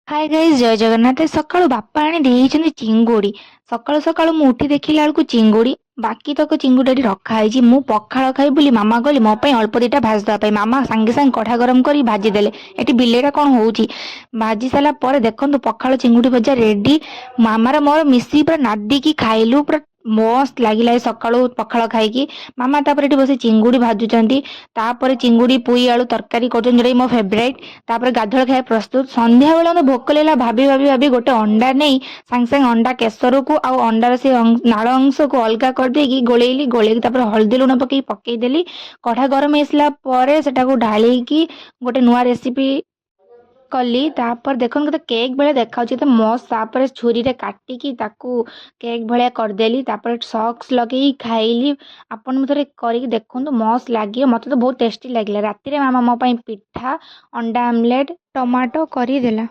ହାଏ guys, ଜୟ ଜଗନ୍ନାଥ। ସକାଳୁ ବାପା ଆଣି ଦେଇଛନ୍ତି ଚିଙ୍ଗୁଡ଼ି। ସକାଳୁ ସକାଳୁ ମୁଁ ଉଠି ଦେଖିଲା ବେଳକୁ ଚିଙ୍ଗୁଡ଼ି, ବାକି ତକ ଚିଙ୍ଗୁଡ଼ି ଏଠି ରଖା ହେଇଛି। ମୁଁ ପଖାଳ ଖାଇ ବୋଲି ମାମା କହିଲି ମୋ ପାଇଁ ଅଳ୍ପ ଦିଟା ଭାଜିଦେବା ପାଇଁ। ମାମା ସାଙ୍ଗେ ସାଙ୍ଗେ କଢ଼ା ଗରମ କରି ଭାଜିଦେଲେ। ଏଠି ବିଲେଇଟା କ'ଣ ହଉଛି? ଭାଜି ସାରିଲା ପରେ ଦେଖନ୍ତୁ, ପଖାଳ ଚିଙ୍ଗୁଡ଼ି ଭଜା ରେଡି। ମାମାର ମୋର ମିଶିକି ପୁରା ନାଦିକି ଖାଇଲୁ। ପୁରା ମସ୍ତ ଲାଗିଲା ଏ ସକାଳୁ ପଖାଳ ଖାଇକି। ମାମା ତାପରେ ଏଠି ବସି ଚିଙ୍ଗୁଡ଼ି ଭାଜୁଛନ୍ତି। ତାପରେ ଚିଙ୍ଗୁଡ଼ି ପୁଇ ଆଳୁ ତରକାରୀ କରୁଛନ୍ତି, ଯୋଉଟାକି ମୋ ଫେଭରାଇଟ୍। ତାପରେ ଗାଧୁଆ ଖାଇବା ପ୍ରସ୍ତୁତ। ସନ୍ଧ୍ୟାବେଳେ ମୋତେ ଭୋକ ଲାଗିଲା। ଭାବି ଭାବି ଭାବି ଗୋଟେ ଅଣ୍ଡା ନେଇ ସାଙ୍ଗେ ସାଙ୍ଗେ ଅଣ୍ଡା କେଶରକୁ ଆଉ ଅଣ୍ଡାର ସେ ନାଳ ଅଂଶକୁ ଅଲଗା କରିଦେଇକି ଗୋଳେଇଲି। ଗୋଳେଇକି ତାପରେ ହଳଦୀ ଲୁଣ ପକେଇ ପକେଇଦେଲି। କଢ଼ା ଗରମ ହେଇସାରିଲା ପରେ ସେଟାକୁ ଢାଳିକି ଗୋଟେ ନୂଆ ରେସିପି କଲି। ତାପରେ ଦେଖନ୍ତୁ, କେତେ କେକ୍ ଭଳିଆ ଦେଖାଯାଉଛି, କେତେ ମସ୍ତ। ତାପରେ ଛୁରୀରେ କାଟିକି ତାକୁ କେକ୍ ଭଳିଆ କରିଦେଲି। ତାପରେ ସସ୍ ଲଗେଇକି ଖାଇଲି। ଆପଣ ବି ଥରେ କରିକି ଦେଖନ୍ତୁ, ମସ୍ତ ଲାଗିବ। ମୋତେ ତ ବହୁତ ଟେଷ୍ଟି ଲାଗିଲା। ରାତିରେ ମାମା ମୋ ପାଇଁ ପିଠା, ଅଣ୍ଡା ଆମଲେଟ୍, ଟମାଟୋ କରିଦେଲା।